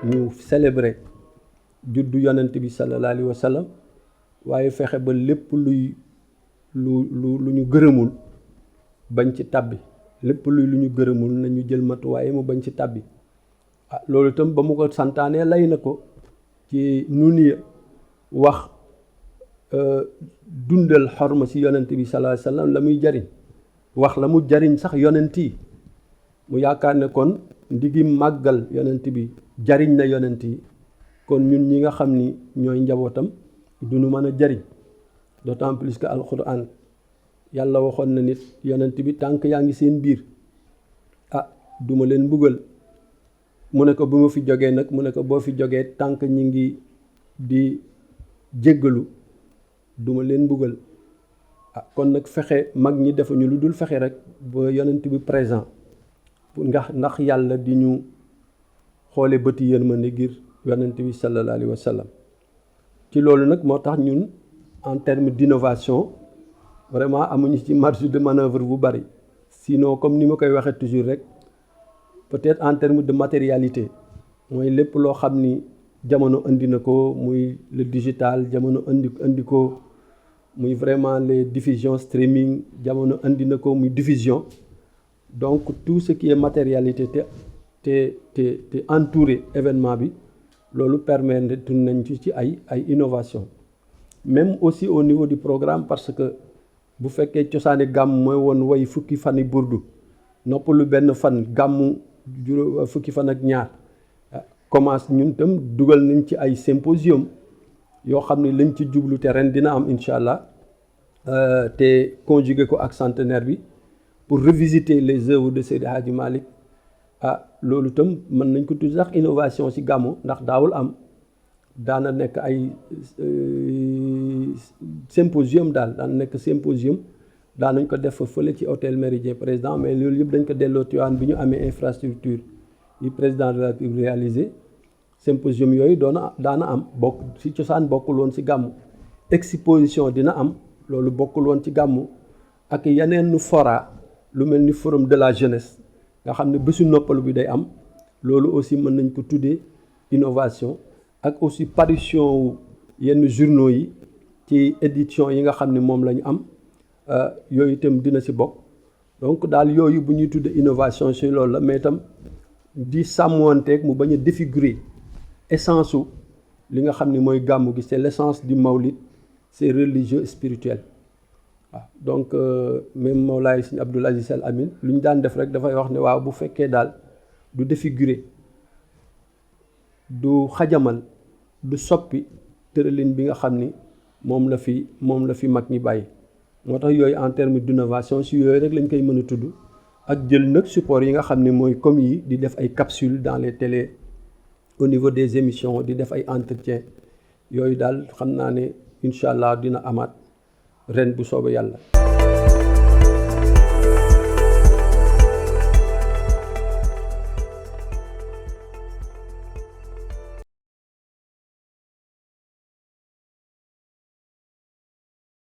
ñu célébrer juddu yonent bi sallallahu alayhi wa sallam waaye fexe ba lépp lu ñu gërëmul bañ ci tàbbi lépp lu ñu gërëmul nañu jël matuwaay mu bañ ci tàbbi loolu itam ba mu ko santaanee lay na ko ci nuni wax dundal xorma ci yonent bi sallallahu alayhi wa sallam la muy jariñ wax la mu jariñ sax yonent yi mu yaakaar ne kon ndigi màggal yonent bi jariñ na yonent yi kon ñun ñi nga xam ni ñooy njabootam duñu mën a jariñ d'autant plus que alquran yàlla waxoon na nit yonent bi tànk yaa ngi seen biir duma leen mbugal mu ne ko bu ma fi jógee nag mu ne ko boo fi jógee tànk ñi ngi di jéggalu duma leen mbugal kon nag fexe mag ñi defuñu lu dul fexe rek ba yonent bi présent ndax yàlla di ñu xoole bëti yërmande ngir yonent bi sallallahu alayhi wa sallam ci loolu nag moo tax ñun en termes d'innovation vraiment amuñu ci marge de manœuvre bu bari sinon comme ni ma koy waxee toujours rek peut-être en termes de matérialité mooy lépp loo xam ni jamono indi na ko muy le digital jamono indi ko muy vraiment les diffusions streaming jamono indi na ko muy diffusion donc tout ce qui est matérialité te entouré événement bi loolu permettre nañ ci ay innovation même aussi au niveau du programme parce que bu fekkee cosaani gàmm mooy woon way fukki fani burdu noppalu benn fan gàmmu fukki fan ak ñaar commence ñun tam dugal nañ ci ay symposium yoo xam ne lañ ci jublu te ren dina am incha allah te conjugué ko ak centenaire bi pour revisiter les œuvres de Seydi Hadji Malick loolu itam mën nañ ko tudd sax innovation ci gàmmu ndax daawul am daana nekk ay symposium daan nekk symposium daan nañ ko def fële ci hôtel Méridien président mais loolu yëpp dañ ko delloo Tivaouane bi ñu amee infrastructure yi président de la République réalisé symposium yooyu daana am bokk ci cosaan bokkul woon ci gàmmu exposition dina am loolu bokkul woon ci gàmmu ak yeneen fora lu mel ni forum de la jeunesse nga xam ne bésu noppalu bi day am loolu aussi mën nañ ko tuddee innovation ak aussi parution yenn journaux yi ci édition yi nga xam ne moom la ñu am yooyu itam dina ci bokk donc daal yooyu bu ñuy tuddee innovation ci loolu la mais itam di sàmmanteeg mu bañ a défigurer essence su li nga xam ne mooy gàmmu gi c'est l'essence du mawlid c'est religieux spirituel waaw donc même Mawlaay Sëñ Abdoul Aziz Al Amin lu ñu daan def rek dafay wax ne waaw bu fekkee daal du défigurer du xajamal du soppi tëralin bi nga xam ni moom la fi mag ñi bàyyi moo tax yooyu en termes d'innovation si yooyu rek lañ koy mën a tudd ak jël nag support yi nga xam ne mooy comme yi di def ay capsules dans les télés au niveau des émissions di def ay entretiens yooyu daal xam naa ne incha allah dina amaat ren bu soobee yàlla.